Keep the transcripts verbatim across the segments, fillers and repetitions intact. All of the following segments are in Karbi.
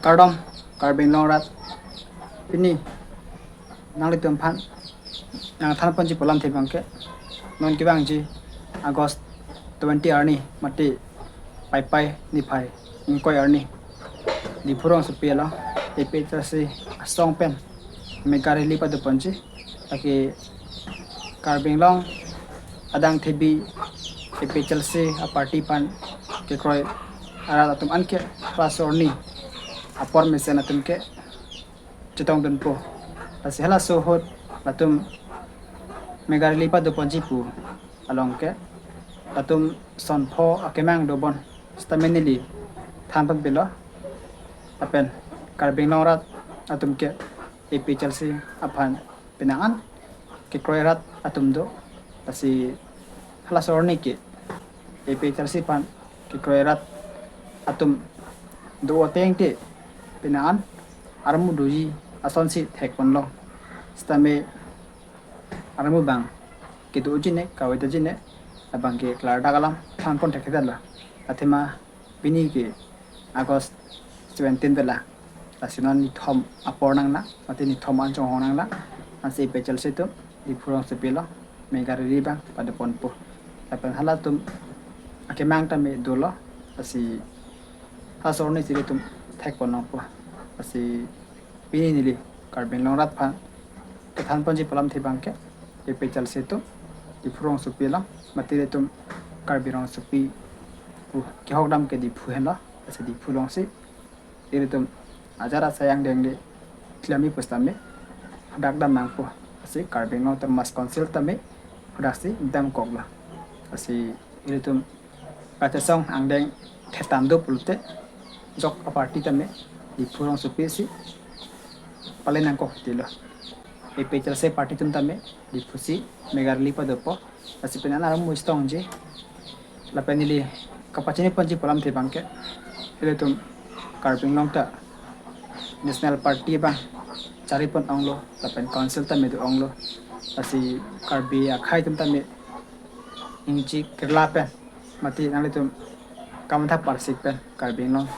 Kardom, Karbi Anglong arat. Pini nanglitum aphan nangthanponji pu alamthe abangke, non kevangji August twenty arni, mate Paipai niphai ingkoi arni, Diphu rongsopi along A P H L C asong pen mega rally padoponji. Lake Karbi Anglong adang thebi A P H L C a party aphan kekroi arat atum anke halaso arni apor mesen atum ke chetongdunpo. Lasi halaso ahut latum mega rally padoponji pu along ke latum sonpho akemang dobon sitame neli thanponpilo. Lapen Karbi Anglong arat atum ke A P H L C aphan penang an kekroi arat atum do. Lasi halaso arni ke A P H L C aphan kekroi arat atum do atengte penang an armu doji asonsi thekponlong. Sitame armu abang kedoji ne, kave doji ne, abangke klardak alam thanpon thekthedetlo. Athema pini ke August seventeen bela. Lasi non nithom apor nanglang, mate nithom an chonghong nanglang. Ansi A P H L C atum Diphu rongsopi along mega rally abang padoponpo. Lapen halatum akemang tame dolo. Lasi halaso arni si ilitum thekpon nangpo. Lasi pini neli Karbi Anglong arat aphan kethanponji pu alamthe abangke, A P H L C atum Diphu rongsopi along, mate ilitum Karbi rongsopi pu kehok dam ke Diphu henlo. Lasi Diphu alongsi ilitum ajat asai angdeng le klem-i pusitame hadak dam nangpo. Lasi Karbi Anglong Autonomous Council tame hadaksi damkoklo. Lasi ilitum kachesong angdeng thetan do pulote jok a party tame Diphu rongsopi si pale nangkok tilo. A P H L C party atum tame Diphu si mega rally padopo. Lasi penang an armu chetongji. Lapen neli kapachiniponji pu alamthe abangke, ilitum Karbi Anglong ta national party abang charipon onglo, lapen council tame do-onglo. Lasi Karbi akhei atum tame ingchi kirla pen, mate nanglitum kamatha parsik pen Karbi Anglong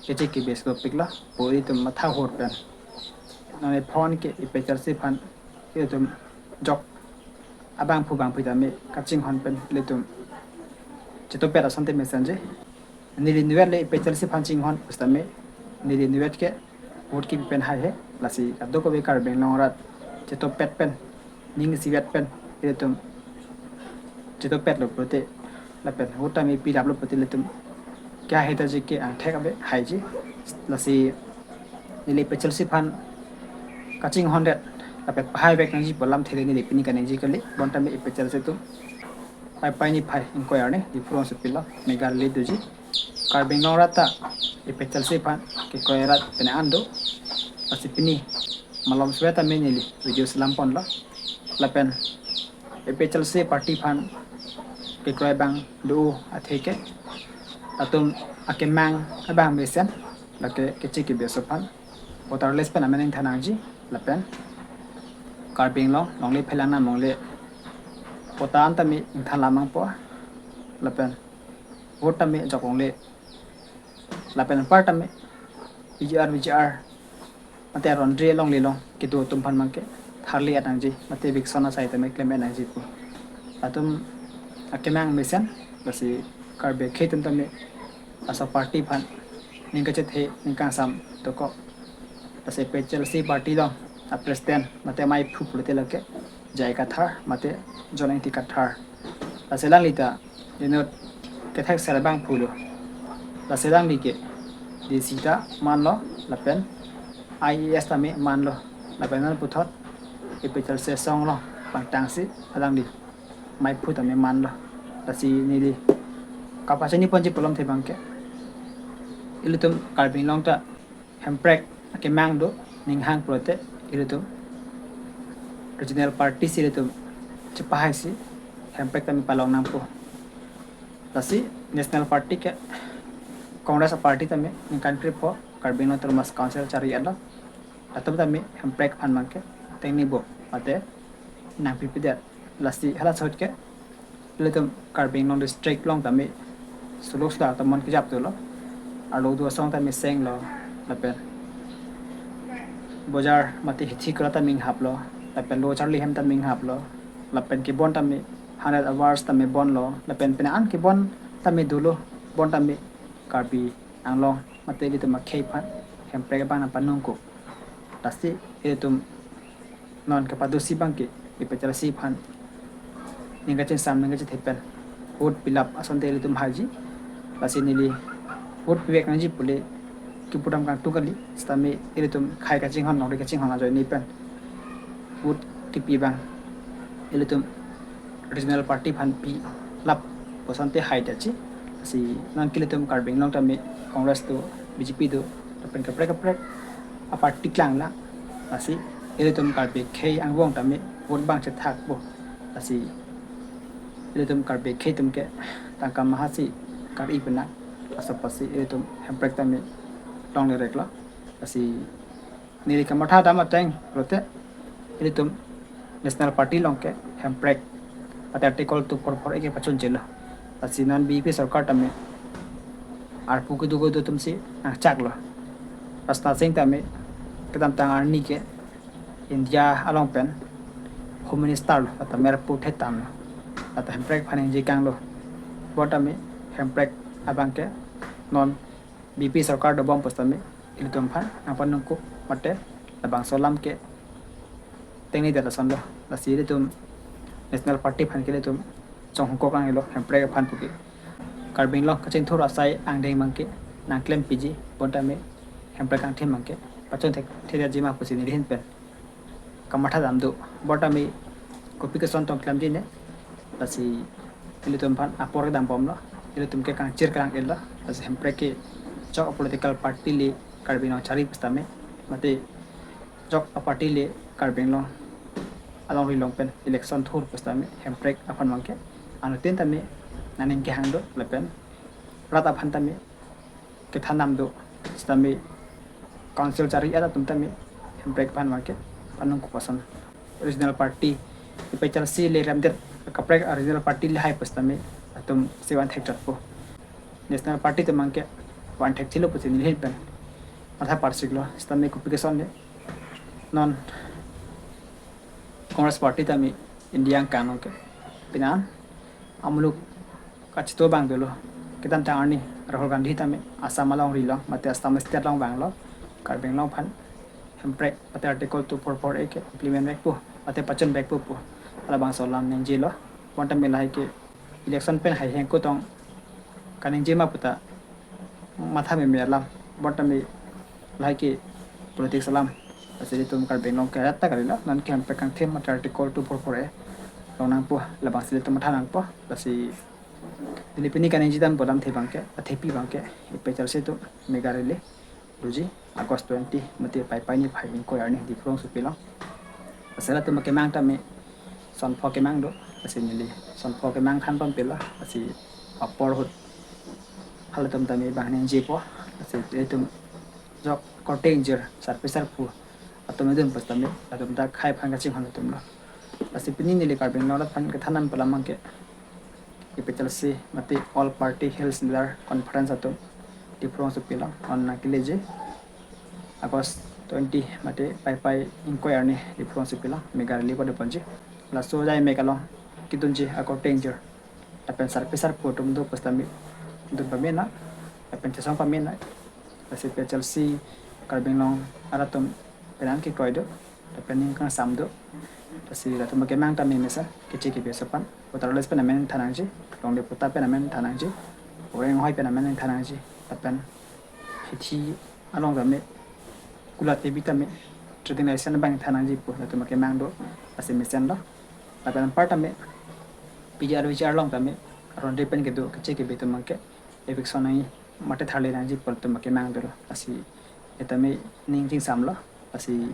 keche kebe sopiklo pu ilitum matha hor pen, nangli phone ke A P H L C aphan ilitum jok abangphu bangphi tame kachinghon pen ilitum chetopet asonte mesenji. Neli inutvet le A P H L C aphan chinghon pusitame neli inutvet ke vote kepi pen haihe. Lasi kadokave Karbi Anglong arat chetopet pen, ning isivet pen ilitum chetopetlo pulote, lapen vote tame pilaplo pulote ilitum kehai tahai ke angthek ave haiji. Lasi neli A P H L C aphan kachinghondet lapen pahaivek nangji pu alamthe le neli pini kaningje kali. Bonta me A P H L C atum Paipai niphai ingkoi arni Diphu rongsopi along mega rally doji. Karbi Anglong arat ta A P H L C aphan kekroi arat penang an do. Lasi pini malom swe tame neli video selamponlo. Lapen A P H L C party aphan kekroi abang do athe ke, latum akemang abang mesen, lake keche kebe aso aphan voter list pen amen ingthan nangji. Lapen Karbi Anglong longle phelang nang longle patta an tame ingthan lam nangpo. Lapen vote tame jok longle, lapen anpar tame P G R, V G R, mate arondre along lelong kedo atum aphan abangke tharli-et nangji, mate eviction asai tame klem-et nangji pu. Latum akemang mesen, lasi Karbi akhei atum tame laso party aphan ning kachethe ning kangsam dokok. Lasi A P H L C party along a president mate maiphu pulote lake J I Kathar mate John Engti Kathar. Lasi alangli ta inut kethek sel abangphulo. Lasi alangli ke D C ta manlo, lapen I A S tame manlo, lapen non puthot A P H L C asong along pangtangsi alangli maiphu tame manlo. Lasi neli kapachiniponji pu alamthe abangke, ilitum Karbi Anglong ta hemprek akemang do, ning hang pulote ilitum regional party si ilitum chepahaisi hemprek tame palong nangpo. Lasi national party ke Congress a party tame ningkan krepho Karbi Anglong Autonomous Council chari-etlo. Latum tame hemprek aphan abangke tengni bo mate nangpipedet. Lasi halaso ahut ke ilitum Karbi Anglong district along tame suluk sulak atum mon kejap dolo. Arlo do asong tame senglo, lapen bojar mate hithi kura ta minghaplo, lapen lo charli hem ta minghaplo, lapen kebon tame hundred hours tame bonlo, lapen penang an kebon tame dolo, bon tame Karbi Anglong mate ilitum akhei aphan hemprek abang nangpanongkok. Lasi ilitum non kepadosi abangke APHLC aphan ning kachingsam ning kachethe pen vote pilap asonte ilitum haji. Lasi neli vote pivek nangji pule kipudam kangtung kali, sitame ilitum khei kachinghon, nongri kachinghon ajoine pen vote kipi abang ilitum regional party aphan pilap pu asonte haidetji. Lasi non ke ilitum Karbi Anglong tame Congress do, BJP do, lapen kaprek kaprek aparty klanglang. Lasi ilitum Karbi akhei angbong tame vote abang chethakpo. Lasi ilitum Karbi akhei atum ke tangka mahasi kar-i penang, laso apotsi ilitum hemprek tame longle reklo. Lasi neli kamatha dam ateng pulote ilitum National Party along ke hemprek mate Article two four four A ke pachunchelo. Lasi non BJP sorkar tame arpu kedo kedo atumsi nangchaklo. Rajnath Singh tame kedamtang arni ke India along pen Home Minister lo, lata merpu thetan lo, lata hemprek aphan ningje kanglo. Bon tame hemprek abangke non BJP sorkar dobom pusitame ilitum aphan nangpanongkok mate labangso alam ke tengne det asonlo. Lasi ilitum National Party aphan ke ilitum chonghongkok nangjilo hemprek aphan puke. Karbi Anglong kachingthur asai angdeng abangke nangklempiji, bon tame hemprek kangthim abangke pachun thek thekji ma pusi neli ahin pen kamatha dam do. Bon tame kopi keson tong klemji ne. Lasi ilitum aphan apor kedam bomlo. Ilitum ke kangchir klang-etlo. Lasi hemprek ke chok political party le Karbi Anglong chari pusitame, mate chok aparty le Karbi Anglong alongri along pen election thur pusitame hemprek aphan abangke anuttin tame nangning kehang do, lapen rat aphan tame kethan dam do. Sitame council chari-et atum tame hemprek aphan abangke panongkok ason. Regional party APHLC le remdet kaprek regional party le hai pusitame atumsi van thekchotpo. National party atum abangke van thekchelo pusi neli ahin pen matha parsiklo. Sitame kopi keson le non Congress party tame India angkang along ke penang an amuluk kachito abang dolo. Kedamtang arni Rahul Gandhi tame Assam alongri along mate Assam state along vanglo, Karbi Anglong aphan hemprek mate Article two four four A ke implement vekpo mate pachun vekpo pu labangso alam ningjelo. Bon tame lahai ke election pen haiheng kotong kaningje ma puta matha meme alam, bon tame lahai ke politics alam. Lasi ilitum Karbi Anglong ke rat ta kalilo, non ke hemprek kangthim mate Article two four four A longnangpo, labangsi ilitum matha nangpo. Lasi neli pini kaningje dam pu alamthe abangke, athepi abangke APHLC atum mega rally doji August twenty mate Paipai niphai ingkoi arni Diphu rongsopi along. Lasi latum akemang tame son pho kemang do. Lasi neli son pho kemang than ponpelo. Lasi apor ahut halatum tame bang ningjepo. Lasi ilitum jok korte ingjir sarpi sarpo atum edun pusitame latum ta khei aphan kachinghon atumlo. Lasi pini neli Karbi Anglong arat aphan kethan dam pu alam abangke APHLC mate All Party Hills Leader Conference atum Diphu rongsopi along non nangkeleji August twenty mate Paipai ingkoi arni Diphu rongsopi along mega rally pade ponji. Laso ajai mek along kedunji akorte ingjir lapen sarpi sarpo atum do pusitame dun pamenon lapen chesong pamenon. Lasi APHLC Karbi Anglong arat atum penang kekroi do lapen ning kangsam do. Lasi latum akemang tame mesen keche kebe aso aphan, voter list pen amen than nangji, longle patta pen amen than nangji, orang hoi pen amen than nangji, lapen hithi along tame, kulat tebi tame, trading license abang than nangji pu latum akemang do. Lasi mesenlo. Lapen anpar tame PGR VGR along tame aron ri pen kedo keche kebe atum abangke eviction nangji mate tharle nangji pu latum akemang dolo. Lasi tame ning chingsamlo. Lasi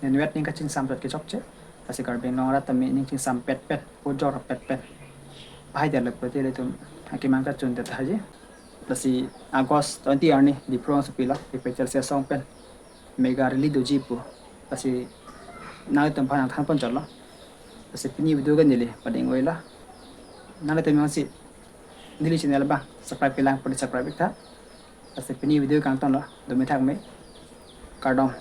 nenvet ning kachingsam chot ke chokche. Lasi Karbi Anglong arat tame ning chingsam petpet, pu jor petpet. Bahai dia lek pute ilitum akemang ta chun ta haji. Lasi August twenty arni Diphu rongsopi along APHLC asong pen mega rally doji pu. Lasi nanglitum aphan nangthan ponchotlo. Lasi pini video ke neli pading oilo. Nanglitum jongsi neli channel abang subscribe kelang pute subscribe iktha. Lasi pini video kangtonlo, dome thakme. Kardom.